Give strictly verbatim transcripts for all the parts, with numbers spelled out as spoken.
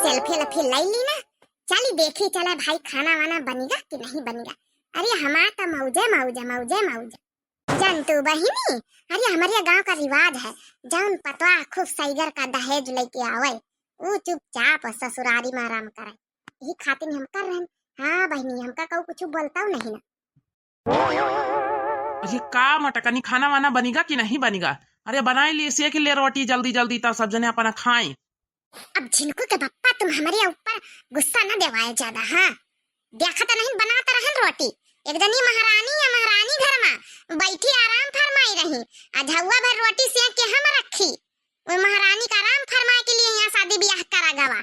सेल्फी वेल्फी लाई ली ना, चली देखी चला भाई खाना वाना बनिगा कि नहीं बनिगा। अरे हमार त मौजे मौजे मौजे मौजे। जंतु बहिनी, अरे हमरे गांव का रिवाज है, जौन पतवा खूब सैगर का दहेज लेके आवे, ऊ चुपचाप ससुरारी में आराम करे। यही खातिर हम कर रहन। हाँ बहिनी, हमका कहू कुछ बोलता नहीं ना। अरे का मटकनी, खाना वाना बनिगा कि नहीं बनिगा? अरे बनाई ली, सेक ले रोटी जल्दी जल्दी, तब सब जने अपना खाई। अब झिनकू के बप्पा, तुम हमरे ऊपर गुस्सा न देवाए ज्यादा, हाँ? देखत नहीं बनात रहन रोटी, एक जनी महारानी या महारानी घर मा बैठी आराम फरमाई रही, आ झउआ भर रोटी सेक के हम रखी। वो महारानी का आराम फरमाए के लिए यहाँ शादी ब्याह करा गवा।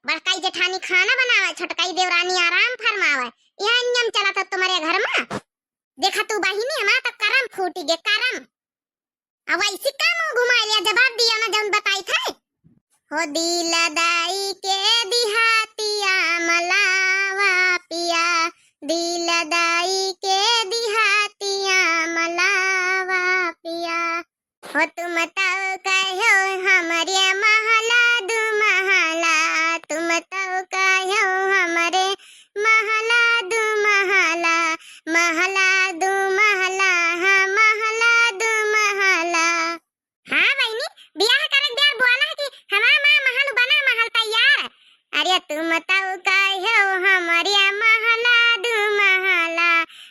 बड़काई जेठानी खाना बनावे, छोटकाई देवरानी आराम फरमावे, यह नियम चलत है तुम्हारे घर मा। देखा तू बहिनी, हमार त करम फूटी गे, करम। अब ऐसी का मुंह घुमाए लिया, जवाब दिया ना जौन बताई थे। हो दिल दाई के दिहातिया मलावा पिया, दिल दाई के दिहातिया मलावा पिया। हो तुम तौ कहो हमरे महला दू महला, तुम तौ कहो हमरे महला दू महला, महला दू महला, हाँ, महला दू महला। हाँ बहिनी, बियाह करे के बेर बोला है कि हमार माँ महल बना महल तैयार। अरे तुम तौ कहो हमरे महला दू महला,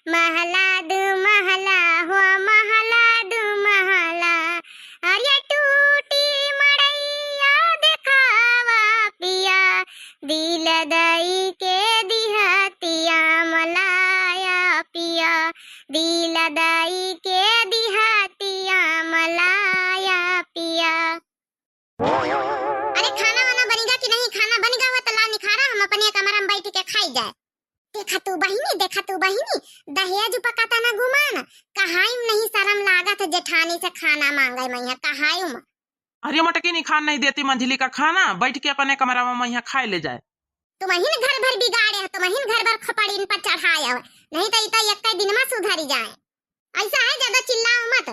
महला दू महला हो महला दू महला। अरे टूटी मड़ैया देखावा पिया, दिल दई के दिहतिया मलाया पिया, दिल दई के दिहतिया मलाया पिया। अरे खाना वाना बनिगा कि नहीं? खाना बनिगा हुआ तो ला निखारा, हम अपने कमरा में बैठ के खाई जाए। देखा तू बहिनी, देखा तू बहिनी, दहेज पकाता ना गुमान, कहाई नहीं शर्म लागत जेठानी से खाना मांगे मैया, कहाई में। अरे मटकी नहीं खान नहीं देती मंझली का खाना, बैठ के अपने कमरा में मैया खाए ले जाए। तुमहिन घर भर बिगाड़े हो, तुमहिन घर भर खपड़िन पर चढ़ाए हो, नहीं तो इतो एक दिन में सुधरी जाए। ऐसा है, ज्यादा चिल्लाओ मत।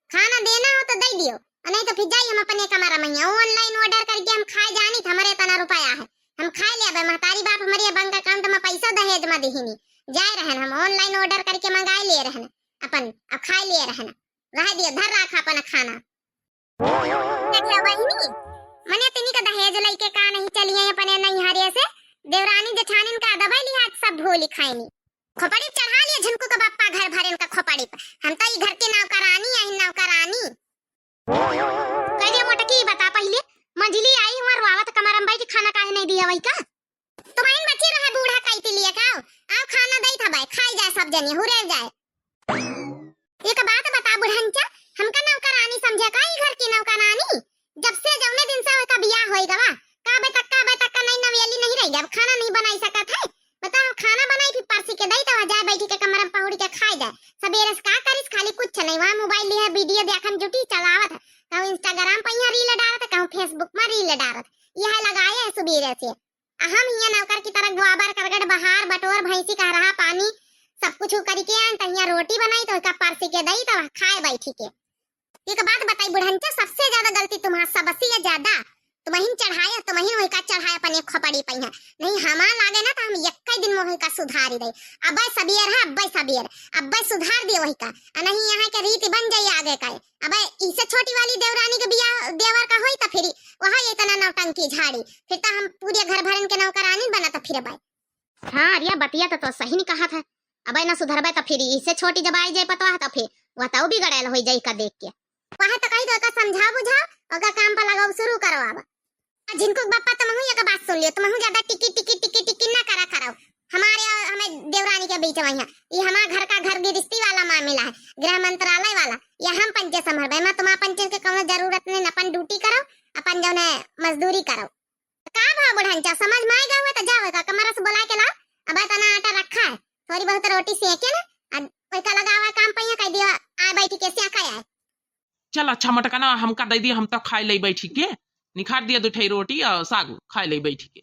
खाना देना हो तो दे दियो, और नहीं तो फिर जाई हम अपने कमरा में। Online order करके हम खाए जानी, हमारे इतना रुपया है, हम खाए ले। अब महतारी बाप हमारे bank account में पैसा दहेज में दिहिनी, जाए रहन हम online order करके मंगाए ले रहन अपन, अब खाए ले रहन। रह दियो, धर रखा अपना खाना। देखियो बहिनी, मने तिनी का दहेज लइके का नहीं चलिए अपने नैहरे से, देवरानी जेठानिन का दबाई लिहाज सब भूली खाइनी। खोपड़ी चढ़ा लिए झिनकू के बप्पा घर भरेन का खोपड़ी पर। हम तो ई घर के नौकरानी आई, नौकरानी। कह दिया मोटकी, बता पहिले, मंझली आई हमार रोवत कमरा में बैठी, खाना काहे नहीं दिया वही का? तुम्हारी बच्ची रहे बूढ़ा काई पी लिए का? आओ खाना दई था बाय, खाई जाए सब जने, हुरे जाए। एक बात बता बुढ़ंचा, हमका नौकरानी समझे का ई घर की नौकरानी? जब से जौने दिन से ओका बियाह होई गवा, का बे तक, का बे तक का नई नवेली नहीं रही, अब खाना नहीं बनाई सकत है। बताओ, खाना बनाई फिर परसी के दई, तो जाए बैठी के कमरा में पहुड़ी के खाए जाए। सबेरे से का करिस, खाली कुछ नहीं, वहाँ mobile लिहे video देखन जुटी चलावत है, कहूँ Instagram पर यहाँ reel डालत है, कहूँ Facebook में reel डालत, यह लगाए है सुबेरे से। आ हम हियाँ नौकर की तरह गोबर करगट बहार बटोर भैंसी का हरहा पानी सब कुछ करके आन, त हियाँ रोटी बनाई तो ओका परसी के दई तो खाए बैठी के। एक बात बताई बुढ़ंचा, सबसे ज्यादा गलती तुम्हार, सबसे ज्यादा तुम्हिन चढ़ाए, तुम्हिन वही का चढ़ाए अपने खोपड़ी पे है। नहीं हमार लागे ना तो हम एक दिन में वही का सुधारी दई। अबे सबेर है, अबे सबेर, अबे सुधार दिए वही का, आ नहीं यहाँ के रीति बन जाई आगे का। अबे इससे छोटी वाली देवरानी के बियाह देवर का होई तो फिर वहाँ इतना नौटंकी झाड़ी, फिर तो हम पूरे घर भरन के नौकरानी बनत फिरबे। हाँ, अरे बतिया तो, तो सही नहीं कहा था। अबे ना सुधरबे तो फिर इससे छोटी जब आई जाए पतवा तो फिर वह तो बिगड़ल हो जाई का देख के। वह तो कही तो ओका समझाओ बुझाओ, ओका काम पर लगाओ, शुरू करो अब। आ झिनकू के बप्पा तुमहू एक बात सुन लियो, तुमहू ज्यादा टिकी टिकी टिकी टिकी ना करा करो। हमारे और हमें देवरानी के बीच में है, ये हमारे घर का घर गृहस्थी वाला मामला है, गृह मंत्रालय वाला, ये हम पंचे संभरबे, मैं तुम्हारा पंचे के कोनो जरूरत नहीं, अपन duty करो, अपन जौने मजदूरी करो। का भा बुढ़ंचा, समझ में आए गवा तो जाओ, का कमरा से बुला के लाओ, अब इतना आटा रखा है, थोड़ी बहुत रोटी सेके ना, आ ओका लगावा काम पहिया कह दिया, आ बैठी के सेका आए। चल अच्छा मटकना, हमका दे दिया, हम तो खाए ले बैठी के, निखार दिया दो ठे रोटी और साग खाए ले बैठी के।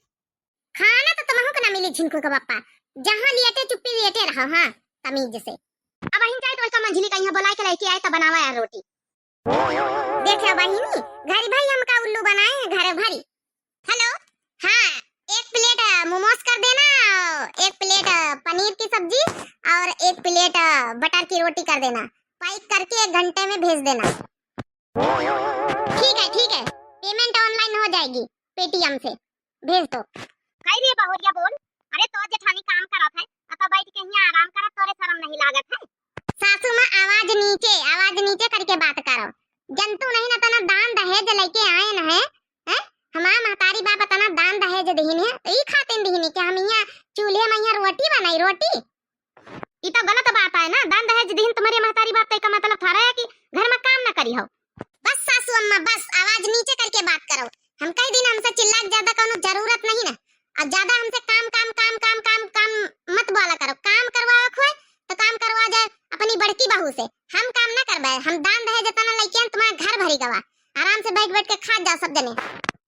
खाना तो तुमहू के ना मिली झिनकू के बप्पा, जहाँ लेटे चुप्पी लेटे रहो, हाँ, तमीज से। अब अहिन जाए तो ओका मंझली का यहाँ बुला के लेके आए तो बनावा यार रोटी। देखे बहिनी, घरी भाई हमका उल्लू बनाए हैं घरे भरी। Hello, हाँ, सब्जी और एक प्लेट, अ, बटर की रोटी कर देना। पैक करके एक घंटे में भेज देना। ठीक है, ठीक है, पेमेंट ऑनलाइन हो जाएगी, पेटीएम से भेज दो। कई रे बहुरिया बोल, अरे तो जेठानी काम करत है, अतौ बैठ के हियाँ आराम करत, तोरे शर्म नहीं लागत है? सासू माँ, आवाज नीचे, आवाज नीचे करके बात करो। जनतू नहीं ना, तना दान दहेज लेके आए न है, हैं? हमार महतारी बाप तना दान दहेज दिहिन है, तो ई खातिन दिहिन है कि हम हियाँ चूल्हे में हियाँ रोटी बनाई, रोटी? ई तो गलत बात है ना, दान दहेज दिहिन तुम्हारे महतारी बाप, तो एका मतलब थोड़ा है कि घर में काम ना करी हो। बस सासू अम्मा, बस आवाज नीचे करके बात करो। हम कई दिन हमसे चिल्ला के ज्यादा कौनो जरूरत नहीं ना। अब ज्यादा हमसे काम, काम, काम, काम, काम, काम मत बोला करो। काम करवावे होए तो काम करवा जाए अपनी बड़की बहू से। हम काम ना करबे, हम दान दहेज तना लेके आन, तुम्हारा घर भरी गवा। आराम से बैठ बैठ के खा जाओ सब जने।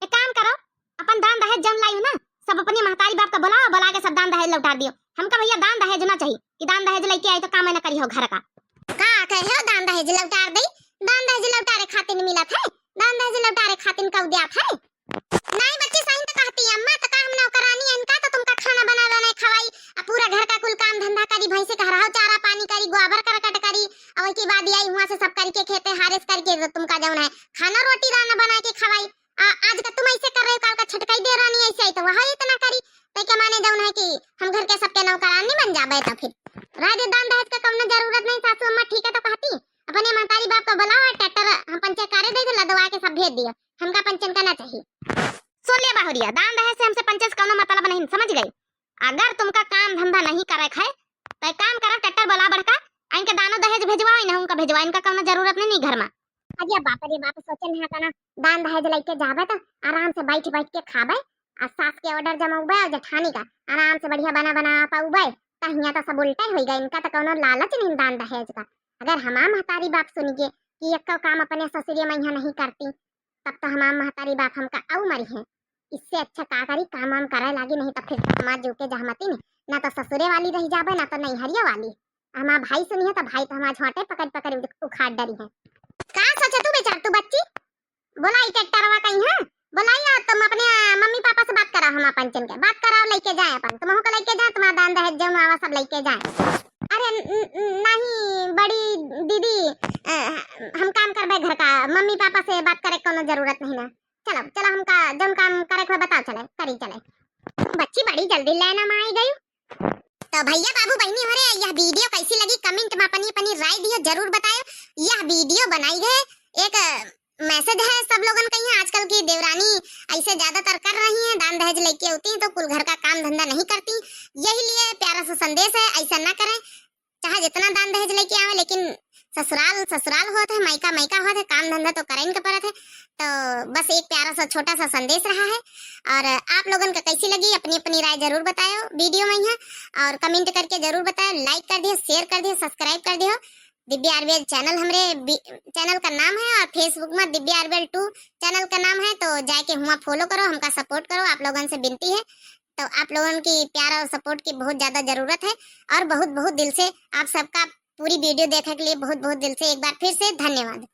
एक काम करो, अपन दान दहेज जौन लाई हो ना, सब अपने महतारी बाप का बुलाओ, बुला के सब दान दहेज लौटा दियो। हमका भैया दान दहेज ना चाहिए कि दान दहेज लेके आई तो काम ना करी हो घर का। का कहे हो, दान दहेज लौटार दे? दान दहेज लौटारे खातिर मिलत है? दान दहेज लौटारे खातिर कऊ दियात है? नहीं बच्ची, सही तो कहती है अम्मा, तो का हम नौकरानी है इनका, तो तुमका खाना बना बनाए खवाई, आ पूरा घर का कुल काम धंधा करी, भैंसे का हराव चारा पानी करी, गोबर करकट करी, और वही के बाद आई हुआ से सब करके खेते हारेस करके तो तुमका जौन है खाना रोटी दाना बना के खवाई। आ, आज का तुम ऐसे कर रहे हो, काल का छटकाई दे रानी ऐसे आई तो वह इतना करी, तो के माने जौन है कि हम घर के सबके नौकरानी बन जाबे। तो फिर राधे दान दहेज का कौनो जरूरत नहीं सासू अम्मा, ठीक है तो कहती, अपने महतारी बाप को बुलाओ और ट्रैक्टर हम पंचे करे दे तो लदवा के सब भेज दियो, हमका पंचन का ना चाहिए। सुन ले बहुरिया, दान दहेज से हमसे पंचे से कौनो मतलब नहीं, समझ गई? अगर तुमका काम धंधा नहीं करे है तो एक काम करो, ट्रैक्टर बुला बड़का, इनके दानो दहेज भेजवाओ, इन्हें उनका भेजवाओ, इनका कौनो जरूरत नहीं, नहीं घर में। अरे बाप रे बाप, सोचे नहीं था ना, दान दहेज लेके जाबे तो आराम से बैठ बैठ के खाबे, आ सास के ऑर्डर जमौबे और जेठानी का आराम से बढ़िया बना बना पौबे, तो हियाँ तो सब उल्टे हो गए, इनका तो कौनो लालच नहीं दान दहेज का। अगर हमार महतारी बाप सुन गए कि एक काम अपने ससुरे में यहाँ नहीं करती, तब तो हमार महतारी बाप हमका अउ मरी हैं। इससे अच्छा का करी, काम वाम करे लागी, नहीं तो फिर तो हमार जू के जहमती नहीं, ना तो ससुरे वाली रह जाबे, ना तो नैहरिया वाली। हमार भाई सुनी है तो भाई तो हमार झोंटे पकड़ पकड़ उखाड़ डरी है। का सोचे तू बेचार, तू बच्ची? बोलाई ट्रैक्टरवा कहीं है, बोलाई, आ तुम अपने, आ, मम्मी पापा से बात करा, हम अपन चुन के बात कराओ, लेके जाए अपन, तुमहू को लेके जाए, तुम्हारा दान दहेज जौन आवा सब लेके जाए। अरे न-, न-, नहीं बड़ी दीदी, अ, हम काम करबे घर का, मम्मी पापा से बात करे कोनो जरूरत नहीं ना। चलो चलो, हमका जौन काम करे के बा बताओ, चले करी चले। बच्ची बड़ी जल्दी लेना में आई गई। तो भैया बाबू बहनी हो रे, यह वीडियो कैसी लगी कमेंट में अपनी अपनी राय दियो, जरूर बतायो। यह वीडियो बनाई है एक मैसेज है सब लोगन का, यहाँ आजकल की देवरानी ऐसे ज्यादातर कर रही हैं, दान दहेज लेके होती हैं तो कुल घर का काम धंधा नहीं करती, यही लिए प्यारा सा संदेश है, ऐसा ना करें। चाहे जितना दान दहेज लेके आवे, लेकिन ससुराल ससुराल होत है, मायका मायका होत है, काम धंधा तो करें के परत है। तो बस एक प्यारा सा छोटा सा संदेश रहा है। और आप लोगन का कैसी लगी, अपनी अपनी राय जरूर बतायो वीडियो में यहाँ, और कमेंट करके जरूर बतायो, लाइक कर दियो, शेयर कर दियो, सब्सक्राइब कर दियो। दिव्या आरबीएल चैनल हमरे बी-, चैनल का नाम है और Facebook में दिव्या आरबीएल टू चैनल का नाम है, तो जाके हुआ फॉलो करो, हमका सपोर्ट करो, आप लोगन से विनती है। तो आप लोगन की प्यार और सपोर्ट की बहुत ज्यादा जरूरत है और बहुत बहुत दिल से आप सबका पूरी वीडियो देखे के लिए बहुत बहुत दिल से एक बार फिर से धन्यवाद।